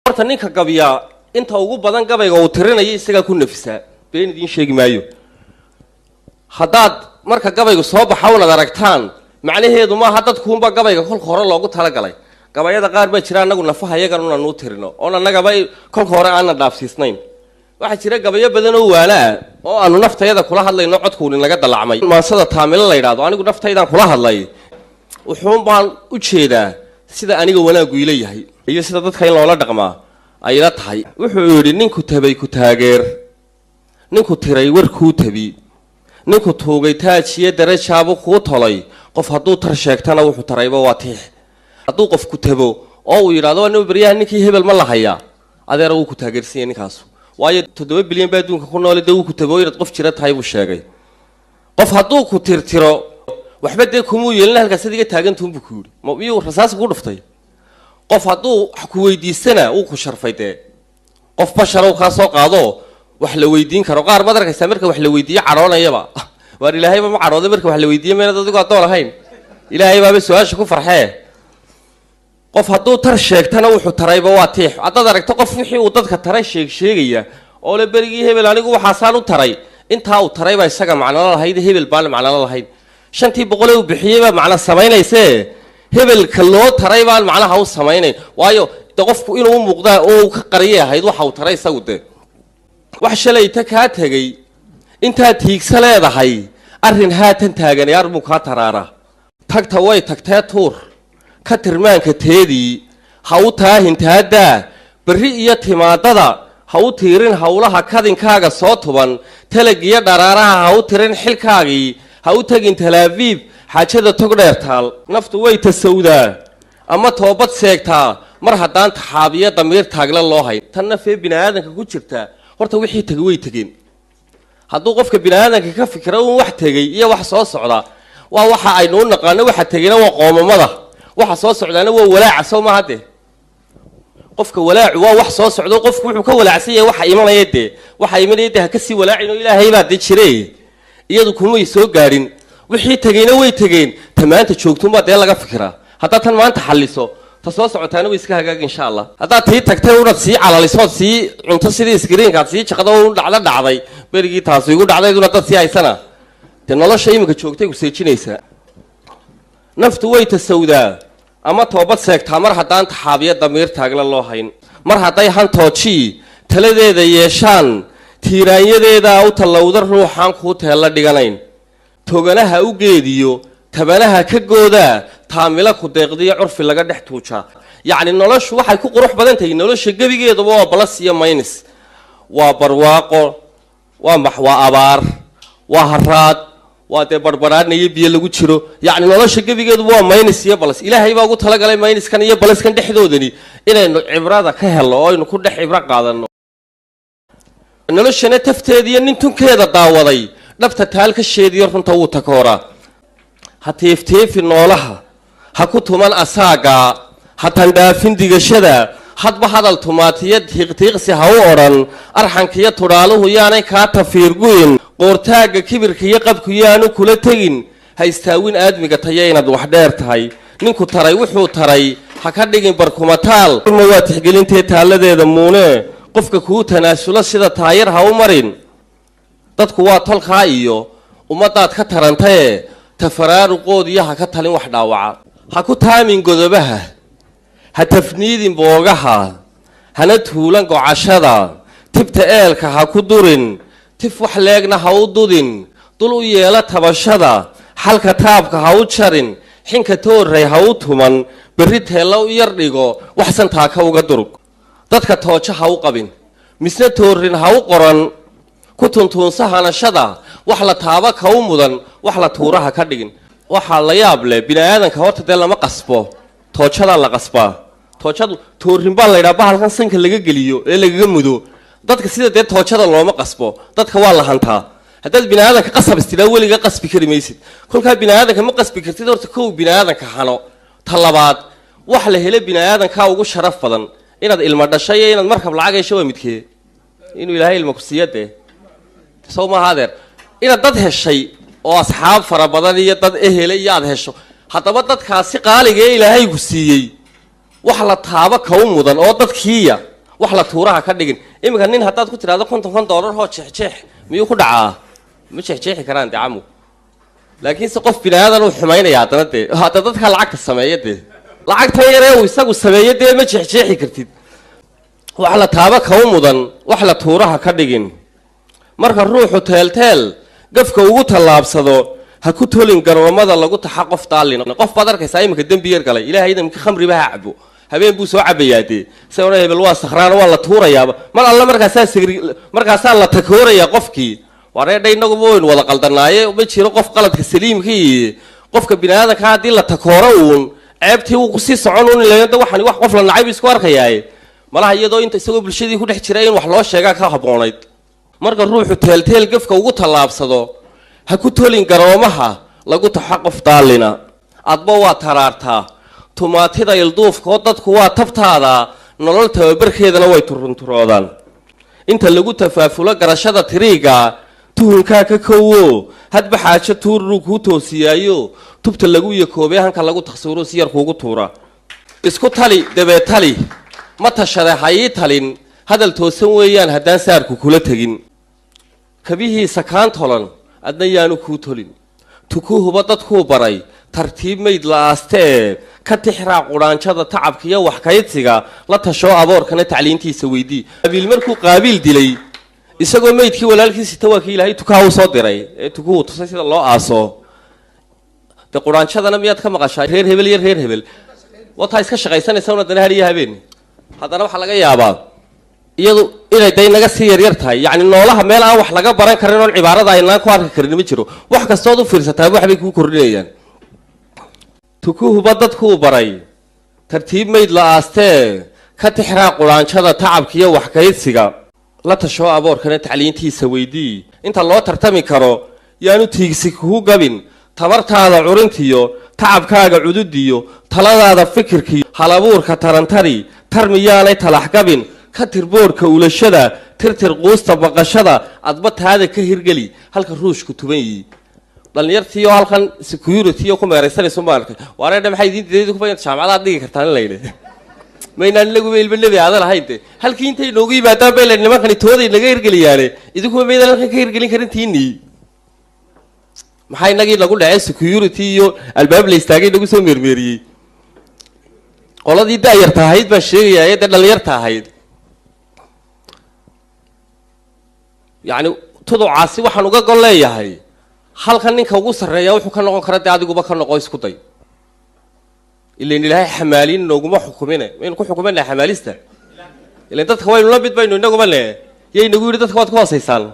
Horta ninka gabyaa inta ugu badan gabayga uu tirinaya isagaa ku nafisaa, been idiin sheegi maayo. Haddaad marka gabaygu soo baxa unaad aragtaan, macnaheedu maaha dadkuunba gabayga kolka hore loogu talagalay. Gabayada qaar baa jira annagu nafaha iyagan unaan u tirino oon annagaba kolka hore aanan dhaafsiisnayn. Waxaa jira gabayo badan oo waana ah oo aanu naftayada kula hadlayno, codkuuni naga dalacmay. Maansada Taamilo la yidhahdo anigu naftaydaan kula hadlay, wuxuun baan u jeedaa sida aniga wanaaggu ila yahay iyo sida dadka in loola dhaqmaa ayla tahay. Wuxuu yidhi: ninku tabay ku taageer, ninku tiray warkuu tabi, ninku tuugay taajiyo darajaabu kuu tolay. Qof hadduu tar sheegtana wuxuu tarayba waa tiix. Hadduu qof ku tabo oo uu yidhahdo waa nin beryaha ninkii hebel ma lahayaa, adeera wuu ku taageersanya ninkaasu, waayo 7 bilyan baa adduunka ku noole. Dee wuu ku tabo, inaad qof jira tahay buu sheegay. Qof hadduu ku tirtiro, waxba dee kumuu yeelin, halkaas adiga taagantuunbuu ku yidhi, miyuu rasaas kugu dhuftay? Qof hadduu wax ku weydiistana wuu ku sharfay. Dee qof basharow kaa soo qaado wax la weydiin karo. Qaar maad arkaysaa marka wax la weydiiyo cadhoonayaba. Waar ilaahayba ma cadhooday marka wax la weydiiyo? Meenad adigu addoon ahayn? Ilaahay baaba su-aasha ku farxee. Qof hadduu tar sheegtana wuxuu tarayba waa tiix. Haddaad aragto qof wixii uu dadka taray sheeg sheegaya oo le berigii hebel anigu waxaasaan u taray, intaa uu taray baa isaga macnalo lahayd, hebel baan macnalo lahayn. 5-tii boqol ee uu bixiyey baa macno samaynayse, hebelka loo taray baan macnaha u samaynayn, waayo de qofku inuu u muuqdaa oo uu ka qariyay ahayd waxa uu taray isagu. De wax shalayta kaa tegey intaad tiigsa leedahay, arrin haatan taagan arbuu kaa taraaraa. Tagta way tagtee tuur ka tirmaanka teedii, ha u taahin taaddaa berri iyo timaadada, ha u tiirin howlaha kadinkaaga soo tuban, talagiyo dharaaraha ha u tirin xilkaagii, ha u tegin Talaabiib xaajada tog dheer taal. Naftu way tasawdaa ama toobad seegtaa mar haddaan taxaabiyo damiir taagle loo hayn. Tan nafee bini aadanka ku jirta, horta wixii tegay way tegeen. Hadduu qofka bini aadanka ka fikra uun wax tegey iyo wax soo socda, waa waxa aynu u naqaano. Waxa tegeyna waa qoomamada, waxa soo socdaana waa walaaca. Soo maaha? Dee qofka walaacu waa wax soo socdo, qofku wuxuu ka walaacsan yahay waxa imanaya. Dee waxa imanaya dee ha kasii walaacin oo ilaahay baa dee jire, iyadu kumay soo gaadhin. Wixii tegeyna way tegeen, ta maanta joogtunbaa dee laga fikiraa. Haddaad tan maanta xalliso, ta soo socotaana way iska hagaag insha Allah. Haddaad tii tagtay unaad sii calalisood sii cunto sidii iskriinkaad sii jaqdo u dhacdo, dhacday berigii taasi igu dhacday un haddaad sii haysana, dee nolosha iminka joogtay ku seejinaysaa. Naftu way tasawdaa ama toobad seegtaa mar haddaan taxaabiyo damiir taagla loo hayn. Mar hadday hantoojii taladeeda yeeshaan, tiiraanyadeedaa u tallowda ruuxaan kuu teella dhiganayn. Toganaha u geediyo tabanaha ka goodaa, taamilo ku deeqdiyo curfi laga dhex tuujaa. Yacni noloshu waxay ku qurux badan tahay, nolosha gebigeeduba waa plus iyo minus, waa barwaaqo, waa max, waa abaar, waa haraad, waa dee barbaraadna iyo biyo lagu jiro. Yacni nolosha gebigeeduba waa minus iyo plus. Ilaahay baa ugu talagalay minuskan iyo pluskan dhexdoodani inaynu cibrada ka helno oo aynu ku dhex cibro qaadano. Noloshana tafteediiyo nin tunkeeda daawaday, dhabta taal ka sheediyo runta wuu takooraa. Ha tiiftiifi noolaha, ha ku tuman asaagaa, ha tandhaafin digashada, hadba hadal tumaatiyo tiiqtiiqsi ha u odhan. Arxankiyo tudhaaluhu yaanay kaa tafiirgu'in, qoortaagga kibirka iyo qabku yaanu kula tegin. Ha istaawin aadmiga taya inaad wax dheer tahay, ninku taray wuxuu taray ha ka dhigin barkumataal. Ma waa tixgelintee taalladeeda muune, qofka kuu tanaasulo sida taayar ha u marin. Dadku waa tolkaa iyo ummaddaad ka tarantaye, tafaraaruqood iyo ha ka talin wax dhaawaca. Ha ku taamin godobaha, ha tafniidin boogaha, hana tuulan gocashada, tibta eelka ha ku durin, tif wax leegna ha u dudin, dul u yeelo tabashada, xalka taabka ha u jarin, xinka toorray ha u tuman, berri teella u yar dhigo, waxsan taaka uga durug. Dadka toojo ha u qabin, misna toorin ha u qoran, ku tuntuunsa hanashada, wax la taaba ka u mudan, wax la tuura ha ka dhigin. Waxaa la yaab leh, bini aadanka horta dee lama qasbo, toojadaa la qasbaa. Toojadu toorin baa la yidhaha bahalkan sanka laga geliyo ee lagaga mudo dadka. Sida dee toojada looma qasbo, dadka waa la hantaa. Haddaad bini aadanka qasab istidhaa, weliga qasbi kari maysid. Kolkaa bini aadanka ma qasbi kartid. Horta kow bini aadanka hano. Ta labaad, wax la helo bini aadankaa ugu sharaf badan, inaad ilmo dhashay iyo inaad markab lacag hesho waa midkee? Inuu ilaahay ilmo ku siiya dee, sow maaha adeer? Inaad dad heshay oo asxaab fara badan iyo dad ehele iyo aad hesho. Haddaba dadkaasi qaaliga ee ilaahay ku siiyey, wax la taabo ka u mudan oo dadkiiya Wax la tuuraha ka dhigin. Iminka nin haddaad ku tidhahdo $50,000 hoo jeexjeex, miyuu ku dhacaa? Ma jeexjeexi karaan dee camu. Laakiin se qof bini aadan uu xumaynaya haddana dee hadda dadka lacagta sameeya dee lacagtan yaree uu isagu sameeye dee ma jeexjeexi kartid. Wax la taabo kau mudan, wax la tuuraha ka dhigin. Marka ruuxu teelteel gafka ugu tallaabsado, ha ku tolin garoomada lagu taxa qof daalin. Qof baad arkaysaa iminka dembi yar galay, ilaahay idamka khamriba ha cabo, habeen buu soo cabayaa dee, se odhan hebel waa sakhraano, waa la tuurayaaba mar alle markaasaa sigri, markaasaa la takoorayaa qofkii. Wareedha, innaguba waynu wada qaldanaaye, ma jiro qof qaladka saliimkii. Qofka bini aadanka haddii la takooro uun, ceebtii wuu kusii socon uun, ilaa waxani wax qof la nacay buu isku arkayaaye. Malaha iyadoo inta isagoo bulshadii ku dhex jira in wax loo sheegaa ka habboonayd. Marka ruuxu teelteel gafka ugu tallaabsado, ha ku tolin garoomaha lagu taxo qof daalina. Adba waa taraartaa tumaatida ilduufkoo, dadku waa tabtaada, nolol tababarkeedana way turunturoodaan. Inta lagu tafaafulo garashada tiriiga, tuhunkaa ka kowo, hadba xaajo tuururuu kuu toosiyaayo, tubta lagu yakoobay hanka lagu takhsuuro si yar kuugu tuura. Isku tali dabee tali, ma tashade ha ii talin, hadal toosan weeyaan haddaan saarku kula tegin. Kabihiisa kaan tolan adna yaanu kuu tolin. Tukuhuba dadkuu baray tartiib mayd la aaste ee ka tixraa qudhaanjada tacabka iyo wax kaydsiga, la tashoo aboorkana tacliintiisa weydii. Qaabiil markuu Qaabiil dilay isagoo maydkii walaalkii sita, waa kii Ilaahay tukaha u soo diray ee tukuhu tusay sida loo aaso. Dee qudhaanjadana miyaad ka maqashaa reer hebel iyo reer hebel? Wataa iska shaqaysanaysa un haddana hariyo habeen. Haddana waxaa laga yaabaa iyadu inay day naga sii yaryar tahay. Yacni noolaha meel aan wax laga baran karin oon cibaarada aynaan ku arki karin ma jiro. Wax kastood u fiirsataa waxbay kuu kordhinayaan. Tukuhuba dadkuu baray tartiib mayd la aastee ka tixraa qudhaanjada tacabka iyo wax kaydsiga, la tashoo aboorkana tacliintiisa weydii. Inta loo tartami karo yaanu tiigsi kugu gabin. Tabartaada curintiyo tacabkaaga cududiyo taladaada fikirkiyo halabuurka tarantari tarmiyaanay talax gabin. Ka tir boodhka ulashada, tirtir quusta baqashada, adba taada ka hirgeli halka ruushku tuban yihi. Dhalinyartii oo halkan security oo ku meeraysanayso ma arkay. Waareedha, maxay idiin diiday kuba inaad jaamacadaad dhigi kartaan? In la yidhi maynaan inaguba ilma nebi aadan ahayn de. Halkii intay noogu yimaadaan bay la nimankani tooday naga hirgeliyaane, idinkuma maydaan halkan ka hirgelin karin tiinii? Maxaa inagii nagu dhacay security iyo albaab la istaagay nagu soo meermeeriyey? Qoladii da-yarta ahayd baan sheegayaa ee dee dhalinyarta ahayd. Yacni tuducaasi waxaan uga gol leeyahay, halkan ninka ugu sarreeya wuxuu ka noqon kara dee adiguba ka noqo, isku day. Ilan Ilaahay xamaaliin nooguma xukumine, maynu ku xukumayna xamaalista? Ilan dadka waynu la mid baynu inaguma le, yay nagu yidhi dadka waad ku hoosaysaan.